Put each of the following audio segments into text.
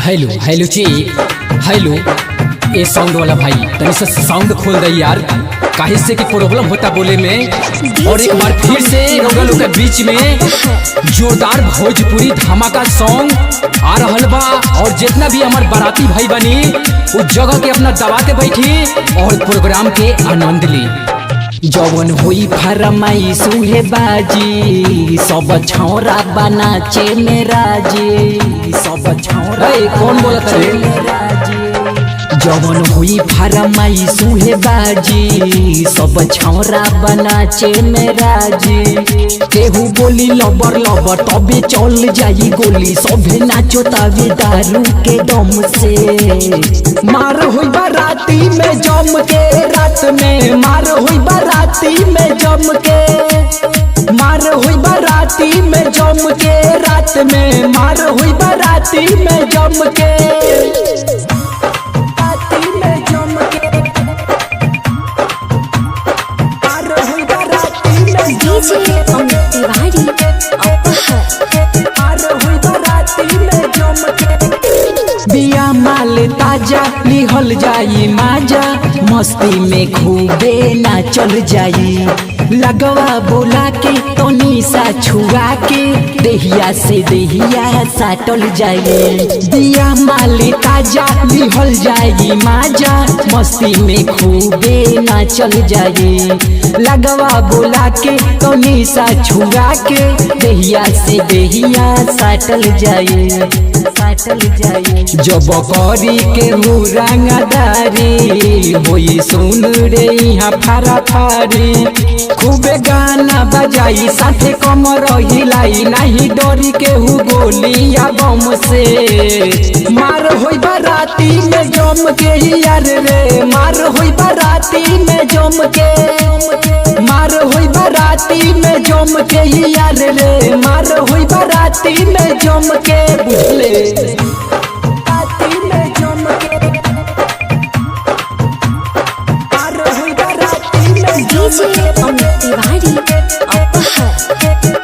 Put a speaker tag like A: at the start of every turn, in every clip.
A: Hello hello जी hello, ए sound वाला भाई तनी से साउंड खोल दे यार, काहे से कि प्रॉब्लम होता बोले में। और एक बार फिर से रउआ लोग के बीच में जोरदार भोजपुरी धमाका सॉन्ग आ रहल बा। और जितना भी हमार बाराती भाई बनी उस जगह के अपना दबा के बैठी और प्रोग्राम के आनंद ली।
B: जवन होई फरमाई सुहे बाजी, सब छौरा बनाचे मेरा जी, सब छौरा
A: ए, कौन बोलत रे?
B: जवन होई फरमाई सुहे बाजी, सब छौरा बनाचे मेरा जी। केहू बोली लबर लबर तबे चल जाई गोली, सभे नाचो तावे दारू के दम से।
A: मार हुई बाराती में जम के, रात में मार हुई बाराती में जम के, मार हुई बाराती में जम के, रात में मार हुई बाराती में जम के, राती में जम के, मार हुई बाराती में जम
C: डीजे अमित तिवारी अपहर।
A: मार हुई बाराती में जम के।
B: बिया माल ताजा लिहल जाई माजा, मस्ती में खूबे नाचल जाई। लगवा बोला के तनी सा छुआ के देहिया से देहिया साटल जाई। बिया माल ताजा लिहल जाई माजा, मस्ती में खूबे नाचल जाई। लगवा बोला के तनी सा छुआ के देहिया से देहिया साटल जाई, साटल जाई। जब करी के रंगदारी होई सुन रे यहाँ फारा फारी, खूबे गाना बजाई साथे कमर हिलाई, नहीं डरी केहू गोली या बम से।
A: मार होई बाराती में जम के यार रे, मार होई बाराती में जम के, मार होई बाराती में जम के यार रे, मार होई बाराती में जम के, बुझले बाराती में जम के, मार होई बाराती में जम
C: डीजे अमित तिवारी अपहर।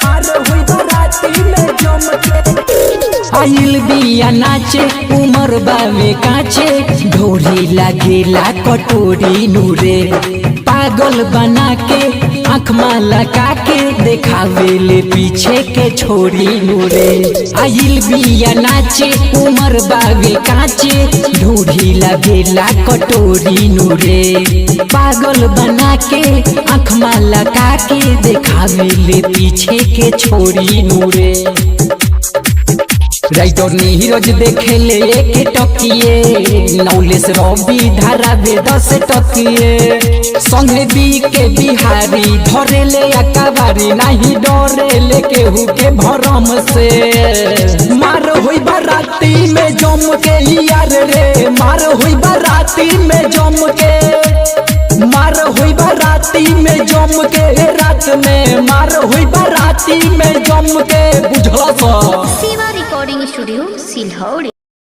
A: मार होई बाराती में जम के।
B: आइल बिया नाचे उमर बावे काचे, ढोरी लागेला कटोरी नूरे। पागल बना के आँख लगा के देखावे ले पीछे के छोरी नूरे। आइल बिया नाचे उमर बावे काचे, ढोरी लागेला कटोरी नूरे। पागल बना के आँख लगा के देखावे ले पीछे के छोरी नूरे। राइटर नीरज देखे ले एक टकिए, नौलेस रवि धारा बे 10 टकिए। संगे बी के बिहारी धरे ले अकबारी, नहीं डरे ले केहू के भरम से।
A: मार हुई बाराती में जम के यार रे, मार हुई बाराती में जम के, मार हुई बाराती में जम के, रात में मार हुई बाराती में जम के, बुझल सा।
D: Shiva recording studio सिल्हौड़ी।